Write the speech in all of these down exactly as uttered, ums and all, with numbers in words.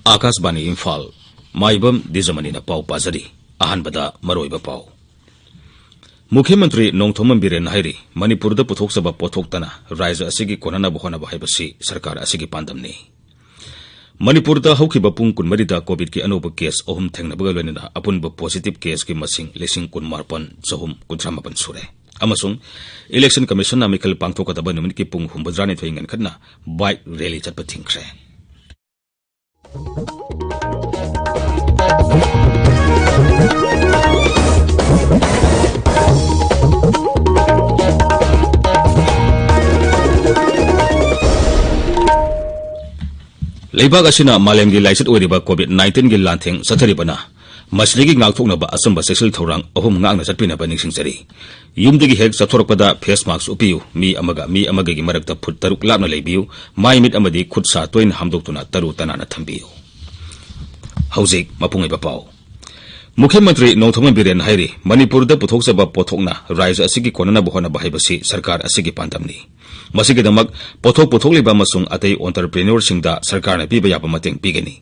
ꯑꯥꯀꯥꯁꯕꯥꯅꯤ ꯏꯝꯐꯥꯜ꯫ ꯃꯥꯏꯕꯝ ꯗꯤꯖꯃꯅꯤꯅ ꯄꯥꯎ ꯄꯥꯖꯔꯤ꯫ ꯑꯍꯥꯟꯕꯗ ꯃꯔꯨꯑꯣꯏꯕ ꯄꯥꯎ꯫ ꯃꯨꯈ꯭ꯌ ꯃꯟꯇ꯭ꯔꯤ ꯅꯣꯡꯊꯣꯝꯕꯝ ꯕꯤꯔꯦꯟꯅ ꯍꯥꯏꯔꯤ, ꯃꯅꯤꯄꯨꯔꯗ ꯄꯨꯊꯣꯛꯆꯕ ꯄꯣꯠꯊꯣꯛꯇꯅ ꯔꯥꯖ꯭ꯌ ꯑꯁꯤꯒꯤ ꯀꯣꯟꯅꯅꯕ ꯍꯣꯠꯅꯕ ꯍꯥꯏꯕꯁꯤ ꯁꯔꯀꯥꯔ ꯑꯁꯤꯒꯤ ꯄꯥꯟꯗꯝꯅꯤ꯫ ꯃꯅꯤꯄꯨꯔꯗ ꯍꯧꯈꯤꯕ ꯄꯨꯡ ꯀꯨꯟꯃꯔꯤꯗ ꯀꯣꯚꯤꯗꯀꯤ ꯑꯅꯧꯕ ꯀꯦꯁ ꯑꯍꯨꯝ ꯊꯦꯡꯅꯕꯒ ꯂꯣꯏꯅꯅ ꯑꯄꯨꯟꯕ ꯄꯣꯖꯤꯇꯤꯚ ꯀꯦꯁꯀꯤ ꯃꯁꯤꯡ ꯂꯤꯁꯤꯡ ꯀꯨꯟꯃꯥꯄꯟ ꯆꯍꯨꯝ ꯀꯨꯟꯊ꯭ꯔꯥ ꯃꯥꯄꯟ ꯁꯨꯔꯦ꯫ ꯑꯃꯁꯨꯡ ꯏꯂꯦꯛꯁꯟ ꯀꯃꯤꯁꯟꯅ ꯃꯤꯈꯜ ꯄꯥꯡꯊꯣꯛꯀꯗꯕ ꯅꯨꯃꯤꯠꯀꯤ ꯄꯨꯡ ꯍꯨꯝꯐꯨꯇꯔꯥꯅꯤꯊꯣꯏ ꯉꯟꯈꯠꯅ ꯕꯥꯏꯛ ꯔꯦꯂꯤ ꯆꯠꯄ ꯊꯤꯡꯈ꯭ꯔꯦ꯫ ꯂꯩꯕꯥꯛ ꯑꯁꯤꯅ ꯃꯥꯂꯦꯝꯒꯤ ꯂꯥꯏꯆꯠ ꯑꯣꯏꯔꯤꯕ ꯀꯣꯚꯤꯗ ꯅꯥꯏꯟꯇꯤꯟꯒꯤ ꯂꯥꯟꯊꯦꯡ ꯆꯠꯊꯔꯤꯕꯅ ꯃꯁꯤꯗꯒꯤ ꯉꯥꯛꯊꯣꯛꯅꯕ ꯑꯆꯝꯕ ꯆꯦꯛꯁꯤꯜ ꯊꯧꯔꯥꯡ ꯑꯍꯨꯝ ꯉꯥꯛꯅ ꯆꯠꯄꯤꯅꯕ ꯅꯤꯡꯁꯤꯡꯖꯔꯤ꯫ ꯌꯨꯝꯗꯒꯤ ꯍꯦꯛ ꯆꯠꯊꯣꯔꯛꯄꯗ ꯐꯦꯁ ꯃꯥꯛꯁ ꯎꯞꯄꯤꯌꯨ, ꯃꯤ ꯑꯃꯒ ꯃꯤ ꯑꯃꯒꯒꯤ ꯃꯔꯛꯇ ꯐꯨꯠ ꯇꯔꯨꯛ ꯂꯥꯞꯅ ꯂꯩꯕꯤꯌꯨ, ꯃꯥꯏ ꯃꯤꯠ ꯑꯃꯗꯤ ꯈꯨꯠ ꯁꯥ ꯇꯣꯏꯅ ꯍꯥꯝꯗꯣꯛꯇꯨꯅ ꯇꯔꯨ ꯇꯅꯥꯟꯅ ꯊꯝꯕꯤꯌꯨ꯫ ꯍꯧꯖꯤꯛ ꯃꯄꯨꯡ ꯑꯣꯏꯕ ꯄꯥꯎ꯫ ꯃꯨꯈ꯭ꯌ ꯃꯟꯇ꯭ꯔꯤ ꯅꯣꯡꯊꯣꯝꯕꯝ ꯕꯤꯔꯦꯟ ꯍꯥꯏꯔꯤ, ꯃꯅꯤꯄꯨꯔꯗ ꯄꯨꯊꯣꯛꯆꯕ ꯄꯣꯠꯊꯣꯛꯅ ꯔꯥꯖ꯭ꯌ ꯑꯁꯤꯒꯤ ꯀꯣꯟꯅꯅꯕ ꯍꯣꯠꯅꯕ ꯍꯥꯏꯕꯁꯤ ꯁꯔꯀꯥꯔ ꯑꯁꯤꯒꯤ ꯄꯥꯟꯗꯝꯅꯤ꯫ ꯃꯁꯤꯒꯤꯗꯃꯛ ꯄꯣꯠꯊꯣꯛ ꯄꯨꯊꯣꯛꯂꯤꯕ ꯑꯃꯁꯨꯡ ꯑꯇꯩ ꯑꯣꯟꯇꯔꯄ꯭ꯔꯤꯅꯣꯔꯁꯤꯡꯗ ꯁꯔꯀꯥꯔꯅ ꯄꯤꯕ ꯌꯥꯕ ꯃꯇꯦꯡ ꯄꯤꯒꯅꯤ꯫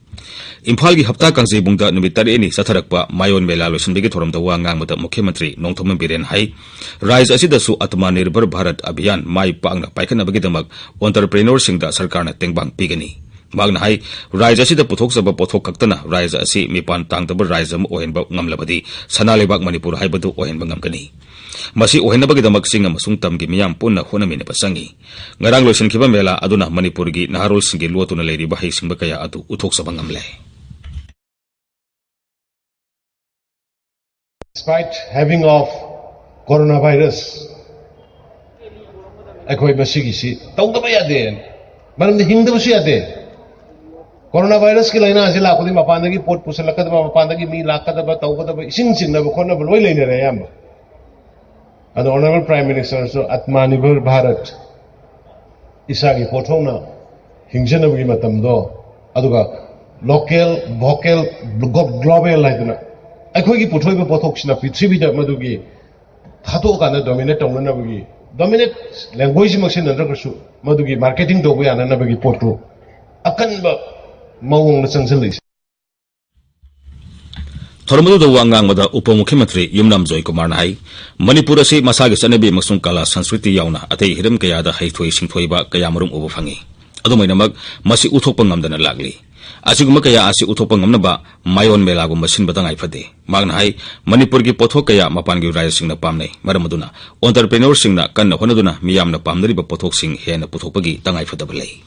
ꯏꯝꯐꯥꯜꯒꯤ ꯍꯞꯇꯥ ꯀꯥꯡꯖꯩꯕꯨꯡꯗ ꯅꯨꯃꯤꯠ ꯇꯔꯦꯠꯅꯤ ꯆꯠꯊꯔꯛꯄ ꯃꯥꯏꯑꯣꯟ ꯃꯦꯂꯥ ꯂꯣꯏꯁꯤꯟꯕꯒꯤ ꯊꯧꯔꯝꯗ ꯋꯥ ꯉꯥꯡꯕꯗ ꯃꯨꯈ꯭ꯌ ꯃꯟꯇ꯭ꯔꯤ ꯅꯣꯡꯊꯣꯝꯕꯝ ꯕꯤꯔꯦꯟ ꯍꯥꯏ, ꯔꯥꯖ꯭ꯌ ꯑꯁꯤꯗꯁꯨ ꯑꯇꯃꯥ ꯅꯤꯔꯚꯔ ꯚꯥꯔꯠ ꯑꯚꯤꯌꯥꯟ ꯃꯥꯏ ꯄꯥꯛꯅ ꯄꯥꯏꯈꯠꯅꯕꯒꯤꯗꯃꯛ ꯑꯣꯟꯇꯔꯄ꯭ꯔꯤꯅꯣꯔꯁꯤꯡꯗ ꯁꯔꯀꯥꯔꯅ ꯇꯦꯡꯕꯥꯡ ꯄꯤꯒꯅꯤ꯫ ꯃꯍꯥꯛꯅ ꯍꯥꯏ, ꯔꯥꯖ꯭ꯌ ꯑꯁꯤꯗ ꯄꯨꯊꯣꯛꯆꯕ ꯄꯣꯠꯊꯣꯛ ꯈꯛꯇꯅ ꯔꯥꯖ꯭ꯌ ꯑꯁꯤ ꯃꯤꯄꯥꯟ ꯇꯥꯡꯗꯕ ꯔꯥꯖ꯭ꯌ ꯑꯃ ꯑꯣꯏꯍꯟꯕ ꯉꯝꯂꯕꯗꯤ ꯁꯅꯥ ꯂꯩꯕꯥꯛ ꯃꯅꯤꯄꯨꯔ ꯍꯥꯏꯕꯗꯨ ꯑꯣꯏꯍꯟꯕ ꯉꯝꯒꯅꯤ꯫ ꯃꯁꯤ ꯑꯣꯏꯍꯟꯅꯕꯒꯤꯗꯃꯛ ꯆꯤꯡ ꯑꯃꯁꯨꯡ ꯇꯝꯒꯤ ꯃꯤꯌꯥꯝ ꯄꯨꯟꯅ ꯍꯣꯠꯅꯃꯤꯟꯅꯕ ꯆꯪꯏ꯫ ꯉꯔꯥꯡ ꯂꯣꯏꯁꯤꯟꯈꯤꯕ ꯃꯦꯂꯥ ꯑꯗꯨꯅ ꯃꯅꯤꯄꯨꯔꯒꯤ ꯅꯍꯥꯔꯣꯜꯁꯤꯡꯒꯤ ꯂꯣꯠꯇꯨꯅ ꯂꯩꯔꯤꯕ ꯍꯩꯁꯤꯡꯕ ꯀꯌꯥ ꯑꯗꯨ ꯎꯠꯊꯣꯛꯆꯕ ꯉꯝꯂꯦ꯫ Despite having of coronavirus, ꯑꯩꯈꯣꯏ ꯃꯁꯤꯒꯤꯁꯤ ꯇꯧꯗꯕ ꯌꯥꯗꯦ, ꯃꯔꯝꯗꯤ ꯍꯤꯡꯗꯕꯁꯨ ꯌꯥꯗꯦ꯫ ꯀꯣꯔꯣꯅꯥ ꯚꯥꯏꯔꯁꯀꯤ ꯂꯥꯏꯅꯥꯁꯤ ꯂꯥꯛꯄꯗꯤ ꯃꯄꯥꯟꯗꯒꯤ ꯄꯣꯠ ꯄꯨꯁꯤꯜꯂꯛꯀꯗꯕ, ꯃꯄꯥꯟꯗꯒꯤ ꯃꯤ ꯂꯥꯛꯀꯗꯕ, ꯇꯧꯒꯗꯕ, ꯏꯁꯤꯡ ꯆꯤꯡꯅꯕ ꯈꯣꯠꯅꯕ ꯂꯣꯏ ꯂꯩꯅꯔꯦ ꯑꯌꯥꯝꯕ꯫ ꯑꯗꯣ Honourable Prime Minister ꯁꯨ ꯑꯇꯃꯥ ꯅꯤꯔꯚꯔ ꯚꯥꯔꯠ, ꯏꯁꯥꯒꯤ ꯄꯣꯠꯊꯣꯛꯅ ꯍꯤꯡꯖꯅꯕꯒꯤ ꯃꯇꯝꯗꯣ, ꯑꯗꯨꯒ local, vocal, glo-, global ꯍꯥꯏꯗꯅ ꯑꯩꯈꯣꯏꯒꯤ ꯄꯨꯊꯣꯛꯏꯕ ꯄꯣꯠꯊꯣꯛꯁꯤꯅ ꯄ꯭ꯔꯤꯊꯤꯕꯤꯗ ꯃꯗꯨꯒꯤ ꯊꯥꯗꯣꯛꯑꯀꯥꯟꯗ dominate ꯇꯧꯅꯅꯕꯒꯤ, dominate language ꯃꯛꯁꯤ ꯅꯠꯇ꯭ꯔꯒꯁꯨ ꯃꯗꯨꯒꯤ marketing ꯇꯧꯕ ꯌꯥꯅꯅꯕꯒꯤ ꯄꯣꯠꯇꯨ ꯑꯀꯟꯕ ꯃꯑꯣꯡꯗ ꯆꯪꯁꯤꯜꯂꯛꯏꯁꯦ꯫ ꯊꯧꯔꯝ ꯑꯗꯨꯗ ꯋꯥ ꯉꯥꯡꯕꯗ ꯎꯄ ꯃꯨꯈ꯭ꯌ ꯃꯟꯇ꯭ꯔꯤ ꯌꯨꯝꯅꯥꯝ ꯖꯣꯏꯀꯨꯃꯥꯔꯅ ꯍꯥꯏ, ꯃꯅꯤꯄꯨꯔ ꯑꯁꯤ ꯃꯁꯥꯒꯤ ꯆꯠꯅꯕꯤ ꯑꯃꯁꯨꯡ ꯀꯂꯥ ꯁꯪꯁꯀ꯭ꯔꯤꯇꯤ ꯌꯥꯎꯅ ꯑꯇꯩ ꯍꯤꯔꯝ ꯀꯌꯥꯗ ꯍꯩꯊꯣꯏ ꯁꯤꯡꯊꯣꯏꯕ ꯀꯌꯥꯃꯔꯨꯝ ꯎꯕ ꯐꯪꯏ꯫ ꯑꯗꯨꯃꯥꯏꯅꯃꯛ ꯃꯁꯤ ꯎꯠꯊꯣꯛꯄ ꯉꯝꯗꯅ ꯂꯥꯛꯂꯤ꯫ ꯑꯁꯤꯒꯨꯝꯕ ꯀꯌꯥ ꯑꯁꯤ ꯎꯠꯊꯣꯛꯄ ꯉꯝꯅꯕ ꯃꯥꯏꯑꯣꯟ ꯃꯦꯂꯥꯒꯨꯝꯕ ꯁꯤꯟꯕ ꯇꯉꯥꯏ ꯐꯗꯦ꯫ ꯃꯍꯥꯛꯅ ꯍꯥꯏ, ꯃꯅꯤꯄꯨꯔꯒꯤ ꯄꯣꯠꯊꯣꯛ ꯀꯌꯥ ꯃꯄꯥꯟꯒꯤ ꯔꯥꯖ꯭ꯌꯁꯤꯡꯅ ꯄꯥꯝꯅꯩ꯫ ꯃꯔꯝ ꯑꯗꯨꯅ entrepreneurꯁꯤꯡꯅ ꯀꯟꯅ ꯍꯣꯠꯅꯗꯨꯅ ꯃꯤꯌꯥꯝꯅ ꯄꯥꯝꯅꯔꯤꯕ ꯄꯣꯠꯊꯣꯛꯁꯤꯡ ꯍꯦꯟꯅ ꯄꯨꯊꯣꯛꯄꯒꯤ ꯇꯉꯥꯏ ꯐꯗꯕ ꯂꯩ꯫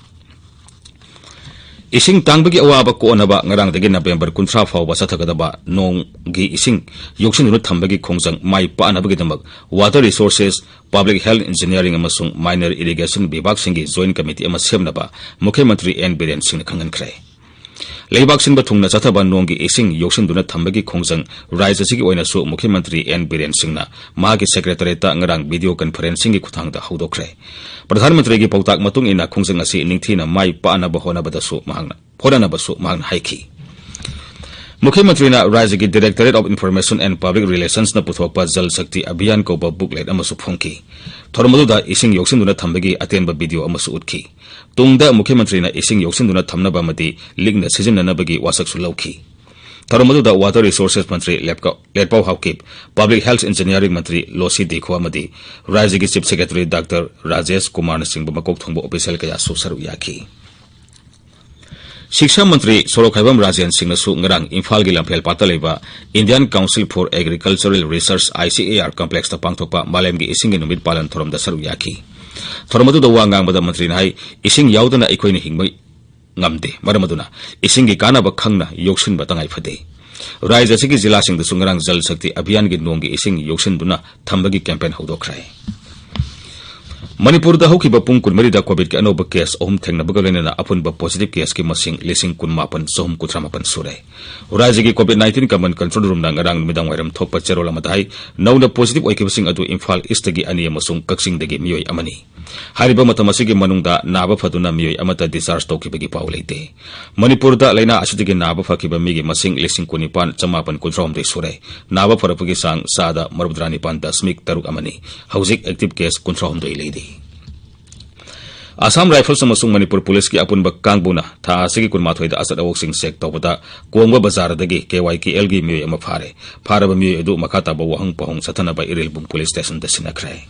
ꯏꯁꯤꯡ ꯇꯥꯡꯕꯒꯤ ꯑꯋꯥꯕ ꯀꯣꯛꯅꯕ ꯉꯔꯥꯡꯗꯒꯤ ꯅꯕꯦꯝꯕꯔ ꯀꯨꯟꯊ꯭ꯔꯥ ꯐꯥꯎꯕ ꯆꯠꯊꯒꯗꯕ ꯅꯣꯡꯒꯤ ꯏꯁꯤꯡ ꯌꯣꯛꯁꯤꯟꯗꯨꯅ ꯊꯝꯕꯒꯤ ꯈꯣꯡꯖꯪ ꯃꯥꯏ ꯄꯥꯛꯅꯕꯒꯤꯗꯃꯛ Water Resources, Public Health Engineering ꯑꯃꯁꯨꯡ Minor Irrigation ꯕꯤꯚꯥꯒꯁꯤꯡꯒꯤ joint committee ꯑꯃ ꯁꯦꯝꯅꯕ ꯃꯨꯈ꯭ꯌ ꯃꯟꯇ꯭ꯔꯤ ꯑꯦꯟ ꯕꯤꯔꯦꯟ ꯁꯤꯡꯅ ꯈꯪꯍꯟꯈ꯭ꯔꯦ꯫ ꯂꯩꯕꯥꯛ ꯁꯤꯟꯕ ꯊꯨꯡꯅ ꯆꯠꯊꯕ ꯅꯣꯡꯒꯤ ꯏꯁꯤꯡ ꯌꯣꯛꯁꯤꯟꯗꯨꯅ ꯊꯝꯕꯒꯤ ꯈꯣꯡꯖꯪ ꯔꯥꯖ꯭ꯌ ꯑꯁꯤꯒꯤ ꯑꯣꯏꯅꯁꯨ ꯃꯨꯈ꯭ꯌ ꯃꯟꯇ꯭ꯔꯤ ꯑꯦꯟ ꯕꯤꯔꯦꯟ ꯁꯤꯡꯅ ꯃꯍꯥꯛꯀꯤ secretariatꯇ ꯉꯔꯥꯡ video conferencingꯒꯤ ꯈꯨꯠꯊꯥꯡꯗ ꯍꯧꯗꯣꯛꯈ꯭ꯔꯦ꯫ ꯄ꯭ꯔꯙꯥꯟ ꯃꯟꯇ꯭ꯔꯤꯒꯤ ꯄꯥꯎꯇꯥꯛ ꯃꯇꯨꯡ ꯏꯟꯅ ꯈꯣꯡꯖꯪ ꯑꯁꯤ ꯅꯤꯡꯊꯤꯅ ꯃꯥꯏ ꯄꯥꯛꯅꯕ ꯍꯣꯠꯅꯕꯗꯁꯨ ꯃꯍꯥꯛꯅ, ꯍꯣꯠꯅꯅꯕꯁꯨ ꯃꯍꯥꯛꯅ ꯍꯥꯏꯈꯤ꯫ ꯃꯨꯈ꯭ꯌ ꯃꯟꯇ꯭ꯔꯤꯅ ꯔꯥꯖ꯭ꯌꯒꯤ Directorate of Information and Public Relationsꯅ ꯄꯨꯊꯣꯛꯄ ꯖꯜ ꯁꯛꯇꯤ ꯑꯚꯤꯌꯥꯟ ꯀꯧꯕ booklet ꯑꯃꯁꯨ ꯐꯣꯡꯈꯤ꯫ ꯊꯧꯔꯝ ꯑꯗꯨꯗ ꯏꯁꯤꯡ ꯌꯣꯛꯁꯤꯟꯗꯨꯅ ꯊꯝꯕꯒꯤ ꯑꯇꯦꯟꯕ video ꯑꯃꯁꯨ ꯎꯠꯈꯤ꯫ ꯇꯨꯡꯗ ꯃꯨꯈ꯭ꯌ ꯃꯟꯇ꯭ꯔꯤꯅ ꯏꯁꯤꯡ ꯌꯣꯛꯁꯤꯟꯗꯨꯅ ꯊꯝꯅꯕ ꯑꯃꯗꯤ ꯂꯤꯛꯅ ꯁꯤꯖꯤꯟꯅꯅꯕꯒꯤ ꯋꯥꯁꯛꯁꯨ ꯂꯧꯈꯤ꯫ ꯊꯧꯔꯝ ꯑꯗꯨꯗ Water Resources ꯃꯟꯇ꯭ꯔꯤ ꯂꯦꯞꯀ-, ꯂꯦꯠꯄꯥꯎ ꯍꯥꯎꯀꯤꯞ, Public Health Engineering ꯃꯟꯇ꯭ꯔꯤ ꯂꯣꯁꯤ ꯗꯤꯈꯣ ꯑꯃꯗꯤ ꯔꯥꯖ꯭ꯌꯒꯤ Chief Secretary ꯗꯥꯛꯇꯔ ꯔꯥꯖꯦꯁ ꯀꯨꯃꯥꯔꯅꯆꯤꯡꯕ ꯃꯀꯣꯛ ꯊꯣꯡꯕ official ꯀꯌꯥꯁꯨ ꯁꯔꯨꯛ ꯌꯥꯈꯤ꯫ ꯁꯤꯛꯁꯥ ꯃꯟꯇ꯭ꯔꯤ ꯁꯣꯔꯣꯛꯈꯥꯏꯕꯝ ꯔꯥꯖꯦꯟ ꯁꯤꯡꯅꯁꯨ ꯉꯔꯥꯡ ꯏꯝꯐꯥꯜꯒꯤ ꯂꯝꯐꯦꯜ ꯄꯥꯠꯇ ꯂꯩꯕ Indian Council for Agricultural Research, ICAR complexꯇ ꯄꯥꯡꯊꯣꯛꯄ ꯃꯥꯂꯦꯝꯒꯤ ꯏꯁꯤꯡꯒꯤ ꯅꯨꯃꯤꯠ ꯄꯥꯂꯟ ꯊꯧꯔꯝꯗ ꯁꯔꯨꯛ ꯌꯥꯈꯤ꯫ ꯊꯧꯔꯝ ꯑꯗꯨꯗ ꯋꯥ ꯉꯥꯡꯕꯗ ꯃꯟꯇ꯭ꯔꯤꯅ ꯍꯥꯏ, ꯏꯁꯤꯡ ꯌꯥꯎꯗꯅ ꯑꯩꯈꯣꯏꯅ ꯍꯤꯡꯕ ꯉꯝꯗꯦ꯫ ꯃꯔꯝ ꯑꯗꯨꯅ ꯏꯁꯤꯡꯒꯤ ꯀꯥꯟꯅꯕ ꯈꯪꯅ ꯌꯣꯛꯁꯤꯟꯕ ꯇꯉꯥꯏ ꯐꯗꯦ꯫ ꯔꯥꯖ꯭ꯌ ꯑꯁꯤꯒꯤ ꯖꯤꯂꯥꯁꯤꯡꯗꯁꯨ ꯉꯔꯥꯡ ꯖꯜ ꯁꯛꯇꯤ ꯑꯚꯤꯌꯥꯟꯒꯤ ꯅꯣꯡꯒꯤ ꯏꯁꯤꯡ ꯌꯣꯛꯁꯤꯟꯗꯨꯅ ꯊꯝꯕꯒꯤ campaign ꯍꯧꯗꯣꯛꯈ꯭ꯔꯦ꯫ ꯃꯅꯤꯄꯨꯔꯗ ꯍꯧꯈꯤꯕ ꯄꯨꯡ ꯀꯨꯟꯃꯔꯤꯗ COVIDꯀꯤ ꯑꯅꯧꯕ case ꯑꯍꯨꯝ ꯊꯦꯡꯅꯕꯒ ꯂꯣꯏꯅꯅ ꯑꯄꯨꯟꯕ positive caseꯀꯤ ꯃꯁꯤꯡ ꯂꯤꯁꯤꯡ ꯀꯨꯟꯃꯥꯄꯟ ꯆꯍꯨꯝ ꯀꯨꯟꯊ꯭ꯔꯥ ꯃꯥꯄꯟ ꯁꯨꯔꯦ꯫ ꯔꯥꯖ꯭ꯌꯒꯤ COVID nineteen Command Control Roomꯅ ꯉꯔꯥꯡ ꯅꯨꯃꯤꯗꯥꯡ ꯋꯥꯏꯔꯝ ꯊꯣꯛꯄ ꯆꯦꯔꯣꯜ ꯑꯃꯗ ꯍꯥꯏ, ꯅꯧꯅ positive ꯑꯣꯏꯈꯤꯕꯁꯤꯡ ꯑꯗꯨ ꯏꯝꯐꯥꯜ Eastꯇꯒꯤ ꯑꯅꯤ ꯑꯃꯁꯨꯡ ꯀꯛꯆꯤꯡꯗꯒꯤ ꯃꯤꯑꯣꯏ ꯑꯃꯅꯤ꯫ ꯍꯥꯏꯔꯤꯕ ꯃꯇꯝ ꯑꯁꯤꯒꯤ ꯃꯅꯨꯡꯗ ꯅꯥꯕ ꯐꯗꯨꯅ ꯃꯤꯑꯣꯏ ꯑꯃꯠꯇ discharge ꯇꯧꯈꯤꯕꯒꯤ ꯄꯥꯎ ꯂꯩꯇꯦ꯫ ꯃꯅꯤꯄꯨꯔꯗ ꯂꯥꯏꯅꯥ ꯑꯁꯤꯗꯒꯤ ꯅꯥꯕ ꯐꯈꯤꯕ ꯃꯤꯒꯤ ꯃꯁꯤꯡ ꯂꯤꯁꯤꯡ ꯀꯨꯟꯅꯤꯄꯥꯟ ꯆꯃꯥꯄꯟ ꯀꯨꯟꯊ꯭ꯔꯥꯍꯨꯝꯗꯣꯏ ꯁꯨꯔꯦ꯫ ꯅꯥꯕ ꯐꯔꯛꯄꯒꯤ ꯆꯥꯡ ꯆꯥꯗ ꯃꯔꯤꯐꯨꯇꯔꯥ ꯅꯤꯄꯥꯟ ꯗꯁꯃꯤꯛ ꯇꯔꯨꯛ ꯑꯃꯅꯤ꯫ ꯍꯧꯖꯤꯛ active case ꯀꯨꯟꯊ꯭ꯔꯥꯍꯨꯝꯗꯣꯏ ꯂꯩꯔꯤ꯫ ꯑꯁꯥꯝ ꯔꯥꯏꯐꯜꯁ ꯑꯃꯁꯨꯡ ꯃꯅꯤꯄꯨꯔ ꯄꯨꯂꯤꯁꯀꯤ ꯑꯄꯨꯟꯕ ꯀꯥꯡꯕꯨꯅ ꯊꯥ ꯑꯁꯤꯒꯤ ꯀꯨꯟꯃꯥꯊꯣꯏꯗ ꯑꯆꯠ ꯑꯋꯣꯛꯁꯤꯡ ꯆꯦꯛ ꯇꯧꯕꯗ ꯀꯣꯡꯕ ꯕꯖꯥꯔꯗꯒꯤ ꯀꯦ ꯋꯥꯏ ꯀꯦ ꯑꯦꯜꯒꯤ ꯃꯤꯑꯣꯏ ꯑꯃ ꯐꯥꯔꯦ꯫ ꯐꯥꯔꯕ ꯃꯤꯑꯣꯏ ꯑꯗꯨ ꯃꯈꯥ ꯇꯥꯕ ꯋꯥꯍꯪ ꯄꯥꯎꯍꯪ ꯆꯠꯊꯅꯕ ꯏꯔꯤꯜꯕꯨꯝ ꯄꯨꯂꯤꯁ ꯁ꯭ꯇꯦꯁꯟꯗ ꯁꯤꯟꯅꯈ꯭ꯔꯦ꯫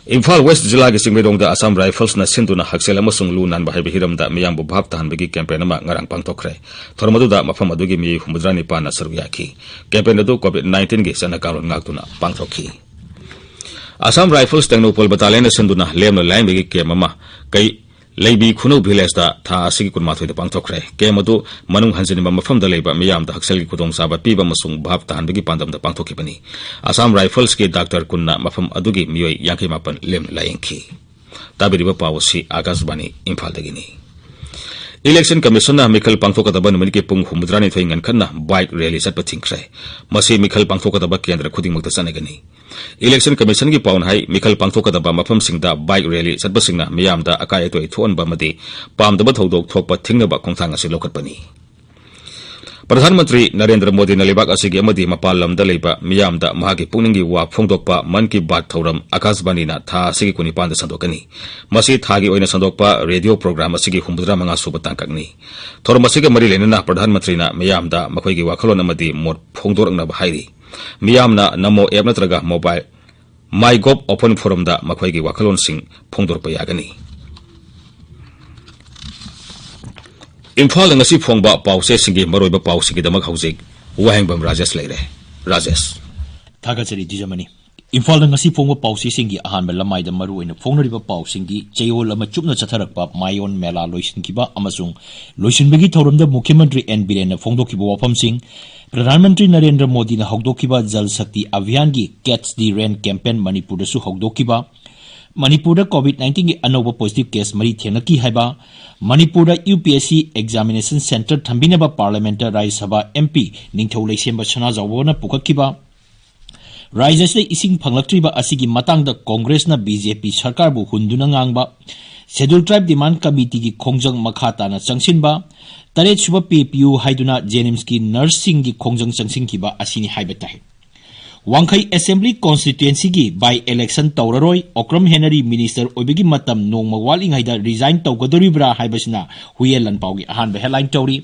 ꯏꯝꯐꯥꯜ ꯋꯦꯁ ꯖꯤꯂꯥꯒꯤ ꯆꯤꯡꯃꯩꯔꯣꯡꯗ ꯑꯁꯥꯝ ꯔꯥꯏꯐꯜꯁꯅ ꯁꯤꯟꯗꯨꯅ ꯍꯛꯁꯦꯜ ꯑꯃꯁꯨꯡ ꯂꯨ ꯅꯥꯟꯕ ꯍꯥꯏꯕ ꯍꯤꯔꯝꯗ ꯃꯤꯌꯥꯝꯕꯨ ꯚꯥꯞ ꯇꯥꯍꯟꯕꯒꯤ ꯀꯦꯝꯄꯦꯟ ꯑꯃ ꯉꯔꯥꯡ ꯄꯥꯡꯊꯣꯛꯈ꯭ꯔꯦ꯫ ꯊꯧꯔꯝ ꯑꯗꯨꯗ ꯃꯐꯝ ꯑꯗꯨꯒꯤ ꯃꯤꯑꯣꯏ ꯍꯨꯝꯐꯨꯇꯔꯥ ꯅꯤꯄꯥꯟꯅ ꯁꯔꯨꯛ ꯌꯥꯈꯤ꯫ ꯀꯦꯝꯄꯦꯟ ꯑꯗꯨ ꯀꯣꯚꯤꯗ ꯅꯥꯏꯟꯇꯤꯟꯒꯤ ꯆꯠꯅ ꯀꯥꯡꯂꯣꯟ ꯉꯥꯛꯇꯨꯅ ꯄꯥꯡꯊꯣꯛꯈꯤ꯫ ꯑꯁꯥꯝ ꯔꯥꯏꯐꯜꯁ ꯇꯦꯡꯅꯧꯄꯜ ꯕꯇꯥꯂꯤꯌꯟꯅ ꯁꯤꯟꯗꯨꯅ ꯂꯦꯝꯅ ꯂꯥꯌꯦꯡꯕꯒꯤ ꯀꯦꯝ ꯑꯃ ꯀꯩ ꯂꯩꯕꯤ ꯈꯨꯅꯧ ꯚꯤꯂꯦꯖꯇ ꯊꯥ ꯑꯁꯤꯒꯤ ꯀꯨꯟꯃꯥꯊꯣꯏꯗ ꯄꯥꯡꯊꯣꯛꯈ꯭ꯔꯦ꯫ ꯀꯦꯝ ꯑꯗꯨ ꯃꯅꯨꯡ ꯍꯟꯖꯤꯟꯕ ꯃꯐꯝꯗ ꯂꯩꯕ ꯃꯤꯌꯥꯝꯗ ꯍꯛꯁꯦꯜꯒꯤ ꯈꯨꯗꯣꯡꯆꯥꯕ ꯄꯤꯕ ꯑꯃꯁꯨꯡ ꯚꯥꯞ ꯇꯥꯍꯟꯕꯒꯤ ꯄꯥꯟꯗꯝꯗ ꯄꯥꯡꯊꯣꯛꯈꯤꯕꯅꯤ꯫ ꯑꯁꯥꯝ ꯔꯥꯏꯐꯜꯁꯀꯤ ꯗꯥꯛꯇꯔ ꯀꯨꯟꯅ ꯃꯐꯝ ꯑꯗꯨꯒꯤ ꯃꯤꯑꯣꯏ ꯌꯥꯡꯈꯩ ꯃꯥꯄꯟ ꯂꯦꯝꯅ ꯂꯥꯌꯦꯡꯈꯤ꯫ ꯇꯥꯕꯤꯔꯤꯕ ꯄꯥꯎ ꯑꯁꯤ ꯑꯥꯀꯥꯁꯕꯥꯅꯤ ꯏꯝꯐꯥꯜꯗꯒꯤꯅꯤ꯫ ꯏꯂꯦꯛꯁꯟ ꯀꯃꯤꯁꯟꯅ ꯃꯤꯈꯜ ꯄꯥꯡꯊꯣꯛꯀꯗꯕ ꯅꯨꯃꯤꯠꯀꯤ ꯄꯨꯡ ꯍꯨꯝꯐꯨꯇꯔꯥꯅꯤꯊꯣꯏ ꯉꯟꯈꯠꯅ ꯕꯥꯏꯛ ꯔꯦꯂꯤ ꯆꯠꯄ ꯊꯤꯡꯈ꯭ꯔꯦ꯫ ꯃꯁꯤ ꯃꯤꯈꯜ ꯄꯥꯡꯊꯣꯛꯀꯗꯕ ꯀꯦꯟꯗ꯭ꯔ ꯈꯨꯗꯤꯡꯃꯛꯇ ꯆꯠꯅꯒꯅꯤ꯫ ꯏꯂꯦꯛꯁꯟ ꯀꯃꯤꯁꯟꯒꯤ ꯄꯥꯎꯅ ꯍꯥꯏ, ꯃꯤꯈꯜ ꯄꯥꯡꯊꯣꯛꯀꯗꯕ ꯃꯐꯝꯁꯤꯡꯗ ꯕꯥꯏꯛ ꯔꯦꯂꯤ ꯆꯠꯄꯁꯤꯡꯅ ꯃꯤꯌꯥꯝꯗ ꯑꯀꯥꯏ ꯑꯇꯣꯏ ꯊꯣꯛꯍꯟꯕ ꯑꯃꯗꯤ ꯄꯥꯝꯗꯕ ꯊꯧꯗꯣꯛ ꯊꯣꯛꯄ ꯊꯤꯡꯅꯕ ꯈꯣꯡꯊꯥꯡ ꯑꯁꯤ ꯂꯧꯈꯠꯄꯅꯤ꯫ ꯄ꯭ꯔꯙꯥꯟ ꯃꯟꯇ꯭ꯔꯤ ꯅꯔꯦꯟꯗ꯭ꯔ ꯃꯣꯗꯤꯅ ꯂꯩꯕꯥꯛ ꯑꯁꯤꯒꯤ ꯑꯃꯗꯤ ꯃꯄꯥꯟ ꯂꯝꯗ ꯂꯩꯕ ꯃꯤꯌꯥꯝꯗ ꯃꯍꯥꯛꯀꯤ ꯄꯨꯛꯅꯤꯡꯒꯤ ꯋꯥ ꯐꯣꯡꯗꯣꯛꯄ ꯃꯟ ꯀꯤ ꯕꯥꯠ ꯊꯧꯔꯝ ꯑꯀꯥꯁꯕꯥꯅꯤꯅ ꯊꯥ ꯑꯁꯤꯒꯤ ꯀꯨꯟꯅꯤꯄꯥꯟꯗ ꯁꯟꯗꯣꯛꯀꯅꯤ꯫ ꯃꯁꯤ ꯊꯥꯒꯤ ꯑꯣꯏꯅ ꯁꯟꯗꯣꯛꯄ ꯔꯦꯗꯤꯑꯣ ꯄ꯭ꯔꯣꯒ꯭ꯔꯥꯝ ꯑꯁꯤꯒꯤ ꯍꯨꯝꯐꯨꯇꯔꯥ ꯃꯉꯥ ꯁꯨꯕ ꯇꯥꯡꯀꯛꯅꯤ꯫ ꯊꯧꯔꯝ ꯑꯁꯤꯒ ꯃꯔꯤ ꯂꯩꯅꯅ ꯄ꯭ꯔꯙꯥꯟ ꯃꯟꯇ꯭ꯔꯤꯅ ꯃꯤꯌꯥꯝꯗ ꯃꯈꯣꯏꯒꯤ ꯋꯥꯈꯜꯂꯣꯟ ꯑꯃꯗꯤ ꯃꯣꯠ ꯐꯣꯡꯗꯣꯔꯛꯅꯕ ꯍꯥꯏꯔꯤ꯫ ꯃꯤꯌꯥꯝꯅ ꯅꯃꯣ ꯑꯦꯞ ꯅꯠꯇ꯭ꯔꯒ ꯃꯣꯕꯥꯏꯜ ꯃꯥꯏ ꯒꯣꯚ ꯑꯣꯄꯟ ꯐꯣꯔꯝꯗ ꯃꯈꯣꯏꯒꯤ ꯋꯥꯈꯜꯂꯣꯟꯁꯤꯡ ꯐꯣꯡꯗꯣꯔꯛꯄ ꯌꯥꯒꯅꯤ꯫ ꯏꯝꯐꯥꯜꯗ ꯉꯁꯤ ꯐꯣꯡꯕ ꯄꯥꯎꯆꯦꯁꯤꯡꯒꯤ ꯃꯔꯨꯑꯣꯏꯕ ꯄꯥꯎꯁꯤꯡꯒꯤꯗꯃꯛ ꯍꯧꯖꯤꯛ ꯋꯥꯍꯦꯡꯕꯝ ꯔꯥꯖꯦꯁ ꯂꯩꯔꯦ꯫ ꯔꯥꯖꯦꯁ꯫ ꯊꯥꯒꯠꯆꯔꯤ ꯗꯤꯖꯃꯅꯤ꯫ ꯏꯝꯐꯥꯜꯗ ꯉꯁꯤ ꯐꯣꯡꯕ ꯄꯥꯎꯆꯦꯁꯤꯡꯒꯤ ꯑꯍꯥꯟꯕ ꯂꯃꯥꯏꯗ ꯃꯔꯨꯑꯣꯏꯅ ꯐꯣꯡꯅꯔꯤꯕ ꯄꯥꯎꯁꯤꯡꯗꯤ ꯆꯌꯣꯜ ꯑꯃ ꯆꯨꯞꯅ ꯆꯠꯊꯔꯛꯄ ꯃꯥꯏꯑꯣꯟ ꯃꯦꯂꯥ ꯂꯣꯏꯁꯤꯟꯈꯤꯕ ꯑꯃꯁꯨꯡ ꯂꯣꯏꯁꯤꯟꯕꯒꯤ ꯊꯧꯔꯝꯗ ꯃꯨꯈ꯭ꯌ ꯃꯟꯇ꯭ꯔꯤ ꯑꯦꯟ ꯕꯤꯔꯦꯟꯅ ꯐꯣꯡꯗꯣꯛꯈꯤꯕ ꯋꯥꯐꯝꯁꯤꯡ, ꯄ꯭ꯔꯙꯥꯟ ꯃꯟꯇ꯭ꯔꯤ ꯅꯔꯦꯟꯗ꯭ꯔ ꯃꯣꯗꯤꯅ ꯍꯧꯗꯣꯛꯈꯤꯕ ꯖꯜ ꯁꯛꯇꯤ ꯑꯚꯤꯌꯥꯟꯒꯤ ꯀꯦꯠꯆ ꯗꯤ ꯔꯦꯟ ꯀꯦꯝꯄꯦꯟ ꯃꯅꯤꯄꯨꯔꯗꯁꯨ ꯍꯧꯗꯣꯛꯈꯤꯕ, ꯃꯅꯤꯄꯨꯔꯗ ꯀꯣꯚꯤꯗ ꯅꯥꯏꯟꯇꯤꯟꯒꯤ ꯑꯅꯧꯕ ꯄꯣꯖꯤꯇꯤꯚ ꯀꯦꯁ ꯃꯔꯤ ꯊꯦꯡꯅꯈꯤ ꯍꯥꯏꯕ, ꯃꯅꯤꯄꯨꯔꯗ U P S C examination centre ꯊꯝꯕꯤꯅꯕ ꯄꯥꯔꯂꯤꯌꯥꯃꯦꯟꯠꯇ ꯔꯥꯖ꯭ꯌ ꯁꯚꯥ ꯑꯦꯝ ꯄꯤ ꯅꯤꯡꯊꯧ ꯂꯩꯁꯦꯝꯕ ꯁꯅꯥꯖꯥꯎꯕꯅ ꯄꯨꯈꯠꯈꯤꯕ, ꯔꯥꯖ꯭ꯌꯁꯤꯗ ꯏꯁꯤꯡ ꯐꯪꯂꯛꯇ꯭ꯔꯤꯕ ꯑꯁꯤꯒꯤ ꯃꯇꯥꯡꯗ ꯀꯣꯡꯒ꯭ꯔꯦꯁꯅ ꯕꯤ ꯖꯦ ꯄꯤ ꯁꯔꯀꯥꯔꯕꯨ ꯍꯨꯟꯗꯨꯅ ꯉꯥꯡꯕ, ꯁꯦꯗ꯭ꯌꯨꯜ ꯇ꯭ꯔꯥꯏꯕ ꯗꯤꯃꯥꯟꯗ ꯀꯃꯤꯇꯤꯒꯤ ꯈꯣꯡꯖꯪ ꯃꯈꯥ ꯇꯥꯅ ꯆꯪꯁꯤꯟꯕ, ꯇꯔꯦꯠ ꯁꯨꯕ ꯄꯦ ꯄꯤꯌꯨ ꯍꯥꯏꯗꯨꯅ ꯖꯦꯅꯤꯝꯁꯀꯤ ꯅꯔꯁꯁꯤꯡꯒꯤ ꯈꯣꯡꯖꯪ ꯆꯪꯁꯤꯟꯈꯤꯕ ꯑꯁꯤꯅꯤ ꯍꯥꯏꯕ ꯇꯥꯏ꯫ ꯋꯥꯡꯈꯩ Assembly Constituency-ꯒꯤ by election ꯇꯧꯔꯔꯣꯏ, ꯑꯣꯀ꯭ꯔꯝ ꯍꯦꯅꯔꯤ Minister ꯑꯣꯏꯕꯒꯤ ꯃꯇꯝ ꯅꯣꯡꯃ ꯋꯥꯠꯂꯤꯉꯩꯗ resign ꯇꯧꯒꯗꯧꯔꯤꯕ꯭ꯔꯥ ꯍꯥꯏꯕꯁꯤꯅ ꯍꯨꯏꯌꯦꯟ ꯂꯥꯟꯄꯥꯎꯒꯤ ꯑꯍꯥꯟꯕ headline ꯇꯧꯔꯤ꯫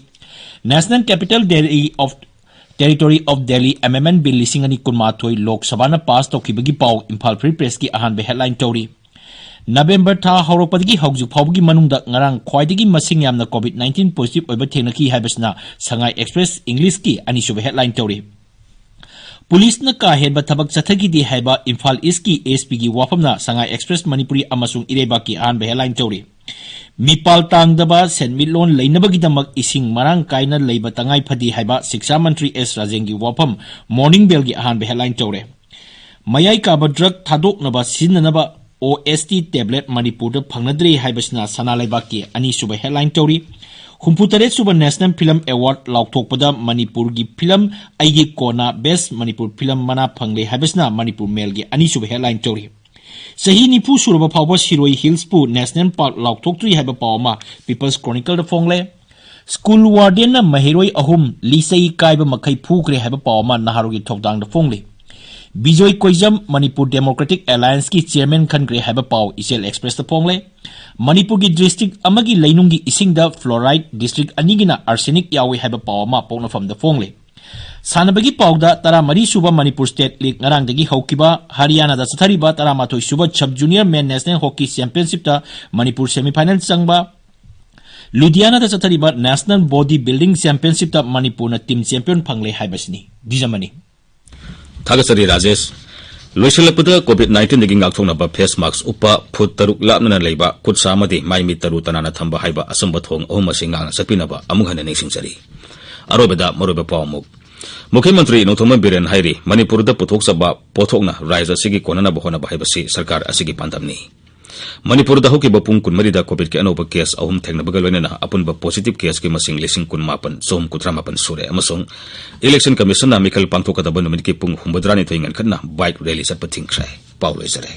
National Capital Delhi of, Territory of Delhi Amendment Bill ꯂꯤꯁꯤꯡ ꯑꯅꯤ ꯀꯨꯟꯃꯥꯊꯣꯏ Lok Sabha-ꯅ pass ꯇꯧꯈꯤꯕꯒꯤ ꯄꯥꯎ Imphal Free Press-ꯀꯤ ꯑꯍꯥꯟꯕ headline ꯇꯧꯔꯤ꯫ November ꯊꯥ ꯍꯧꯔꯛꯄꯗꯒꯤ ꯍꯧꯖꯤꯛ ꯐꯥꯎꯕꯒꯤ ꯃꯅꯨꯡꯗ ꯉꯔꯥꯡ ꯈ꯭ꯋꯥꯏꯗꯒꯤ ꯃꯁꯤꯡ ꯌꯥꯝꯅ COVID nineteen positive ꯑꯣꯏꯕ ꯊꯦꯡꯅꯈꯤ ꯍꯥꯏꯕꯁꯤꯅ ꯁꯉꯥꯏ Express English-ꯀꯤ ꯑꯅꯤꯁꯨꯕ headline ꯇꯧꯔꯤ꯫ ꯄꯨꯂꯤꯁꯅ ꯀꯥ ꯍꯦꯟꯕ ꯊꯕꯛ ꯆꯠꯊꯈꯤꯗꯦ ꯍꯥꯏꯕ ꯏꯝꯐꯥꯜ ꯏꯁꯀꯤ ꯑꯦꯁ ꯄꯤꯒꯤ ꯋꯥꯐꯝꯅ ꯁꯉꯥꯏ ꯑꯦꯛꯁꯄ꯭ꯔꯦꯁ ꯃꯅꯤꯄꯨꯔꯤ ꯑꯃꯁꯨꯡ ꯏꯔꯩꯕꯥꯛꯀꯤ ꯑꯍꯥꯟꯕ headline ꯇꯧꯔꯤ꯫ ꯃꯤꯄꯥꯜ ꯇꯥꯡꯗꯕ ꯁꯦꯟꯃꯤꯠꯂꯣꯟ ꯂꯩꯅꯕꯒꯤꯗꯃꯛ ꯏꯁꯤꯡ ꯃꯔꯥꯡ ꯀꯥꯏꯅ ꯂꯩꯕ ꯇꯉꯥꯏ ꯐꯗꯦ ꯍꯥꯏꯕ ꯁꯤꯛꯁꯥ ꯃꯟꯇ꯭ꯔꯤ ꯑꯦꯁ ꯔꯥꯖꯦꯟꯒꯤ ꯋꯥꯐꯝ Morning Bell-ꯒꯤ ꯑꯍꯥꯟꯕ headline ꯇꯧꯔꯦ꯫ ꯃꯌꯥꯏ ꯀꯥꯕ drug ꯊꯥꯗꯣꯛꯅꯕ ꯁꯤꯖꯤꯟꯅꯅꯕ O S T tablet ꯃꯅꯤꯄꯨꯔꯗ ꯐꯪꯅꯗ꯭ꯔꯦ ꯍꯥꯏꯕꯁꯤꯅ ꯁꯅꯥ ꯂꯩꯕꯥꯛꯀꯤ ꯑꯅꯤꯁꯨꯕ headline ꯇꯧꯔꯤ꯫ ꯍꯨꯝꯐꯨꯇꯔꯦꯠ ꯁꯨꯕ National Film Award ꯂꯥꯎꯊꯣꯛꯄꯗ ꯃꯅꯤꯄꯨꯔꯒꯤ film ꯑꯩꯒꯤ ꯀꯣꯟꯅ Best ꯃꯅꯤꯄꯨꯔ film ꯃꯅꯥ ꯐꯪꯂꯦ ꯍꯥꯏꯕꯁꯤꯅ ꯃꯅꯤꯄꯨꯔ Mail-ꯒꯤ ꯑꯅꯤꯁꯨꯕ headline ꯇꯧꯔꯤ꯫ ꯆꯍꯤ ꯅꯤꯐꯨ ꯁꯨꯔꯕ ꯐꯥꯎꯕ ꯁꯤꯔꯣꯏ Hills-ꯄꯨ National Park ꯂꯥꯎꯊꯣꯛꯇ꯭ꯔꯤ ꯍꯥꯏꯕ ꯄꯥꯎ ꯑꯃ People's Chronicle-ꯗ ꯐꯣꯡꯂꯦ꯫ School warden-ꯅ ꯃꯍꯩꯔꯣꯏ ꯑꯍꯨꯝ ꯂꯤꯆꯩ ꯀꯥꯏꯕ ꯃꯈꯩ ꯐꯨꯈ꯭ꯔꯦ ꯍꯥꯏꯕ ꯄꯥꯎ ꯑꯃ ꯅꯍꯥꯔꯣꯜꯒꯤ ꯊꯧꯗꯥꯡꯗ ꯐꯣꯡꯂꯤ꯫ ꯕꯤꯖꯣꯏ ꯀꯣꯏꯖꯝ ꯃꯅꯤꯄꯨꯔ Democratic Alliance-ꯀꯤ chairman ꯈꯟꯈ꯭ꯔꯦ ꯍꯥꯏꯕ ꯄꯥꯎ ꯏꯆꯦꯜ Express-ꯇ ꯐꯣꯡꯂꯦ꯫ ꯃꯅꯤꯄꯨꯔꯒꯤ district ꯑꯃꯒꯤ ꯂꯩꯅꯨꯡꯒꯤ ꯏꯁꯤꯡꯗ fluoride, district ꯑꯅꯤꯒꯤꯅ arsenic ꯌꯥꯎꯏ ꯍꯥꯏꯕ ꯄꯥꯎ ꯑꯃ ꯄꯣꯛꯅꯐꯝꯗ ꯐꯣꯡꯂꯤ꯫ ꯁꯥꯟꯅꯕꯒꯤ ꯄꯥꯎꯗ ꯇꯔꯥꯃꯔꯤ ꯁꯨꯕ ꯃꯅꯤꯄꯨꯔ State League ꯉꯔꯥꯡꯗꯒꯤ ꯍꯧꯈꯤꯕ, ꯍꯔꯤꯌꯥꯅꯥꯗ ꯆꯠꯊꯔꯤꯕ ꯇꯔꯥꯃꯥꯊꯣꯏ ꯁꯨꯕ Sub Junior Men National Hockey Championship-ꯇ Manipur semi final ꯆꯪꯕ, ꯂꯨꯙꯤꯌꯥꯅꯥꯗ ꯆꯠꯊꯔꯤꯕ National Body Building Championship-ꯇ ꯃꯅꯤꯄꯨꯔꯅ team champion ꯐꯪꯂꯦ ꯍꯥꯏꯕꯁꯤꯅꯤ꯫ ꯗꯤꯖꯃꯅꯤ꯫ ꯊꯥꯒꯠꯆꯔꯤ ꯔꯥꯖꯦꯁ꯫ ꯂꯣꯏꯁꯤꯜꯂꯛꯄꯗ COVID nineteen-ꯗꯒꯤ ꯉꯥꯛꯊꯣꯛꯅꯕ face mask ꯎꯞꯄ, ꯐꯨꯠ ꯇꯔꯨꯛ ꯂꯥꯞꯅꯅ ꯂꯩꯕ, ꯈꯨꯠ ꯁꯥ ꯑꯃꯗꯤ ꯃꯥꯏ ꯃꯤꯠ ꯇꯔꯨ ꯇꯅꯥꯟꯅ ꯊꯝꯕ ꯍꯥꯏꯕ ꯑꯆꯨꯝꯕ ꯊꯣꯡ ꯑꯍꯨꯝ ꯑꯁꯤ ꯉꯥꯛꯅ ꯆꯠꯄꯤꯅꯕ ꯑꯃꯨꯛ ꯍꯟꯅ ꯅꯤꯡꯁꯤꯡꯖꯔꯤ꯫ ꯑꯔꯣꯏꯕꯗ ꯃꯔꯨꯑꯣꯏꯕ ꯄꯥꯎ ꯑꯃꯨꯛ꯫ ꯃꯨꯈ꯭ꯌ ꯃꯟꯇ꯭ꯔꯤ ꯅꯣꯡꯊꯣꯝꯕꯝ ꯕꯤꯔꯦꯟ ꯍꯥꯏꯔꯤ, ꯃꯅꯤꯄꯨꯔꯗ ꯄꯨꯊꯣꯛꯆꯕ ꯄꯣꯠꯊꯣꯛꯅ ꯔꯥꯖ꯭ꯌ ꯑꯁꯤꯒꯤ ꯀꯣꯟꯅꯅꯕ ꯍꯣꯠꯅꯕ ꯍꯥꯏꯕꯁꯤ ꯁꯔꯀꯥꯔ ꯑꯁꯤꯒꯤ ꯄꯥꯟꯗꯝꯅꯤ꯫ ꯃꯅꯤꯄꯨꯔꯗ ꯍꯧꯈꯤꯕ ꯄꯨꯡ ꯀꯨꯟꯃꯔꯤꯗ COVID-ꯀꯤ ꯑꯅꯧꯕ case ꯑꯍꯨꯝ ꯊꯦꯡꯅꯕꯒ ꯂꯣꯏꯅꯅ ꯑꯄꯨꯟꯕ positive case-ꯀꯤ ꯃꯁꯤꯡ ꯂꯤꯁꯤꯡ ꯀꯨꯟꯃꯥꯄꯟ ꯆꯍꯨꯝ ꯀꯨꯟꯊ꯭ꯔꯥ ꯃꯥꯄꯟ ꯁꯨꯔꯦ ꯑꯃꯁꯨꯡ Election Commission-ꯅ ꯃꯤꯈꯜ ꯄꯥꯡꯊꯣꯛꯀꯗꯕ ꯅꯨꯃꯤꯠꯀꯤ ꯄꯨꯡ ꯍꯨꯝꯐꯨꯇꯔꯥꯅꯤꯊꯣꯏ ꯉꯟꯈꯠꯅ bike rally ꯆꯠꯄ ꯊꯤꯡꯈ꯭ꯔꯦ꯫ ꯄꯥꯎ ꯂꯣꯏꯖꯔꯦ꯫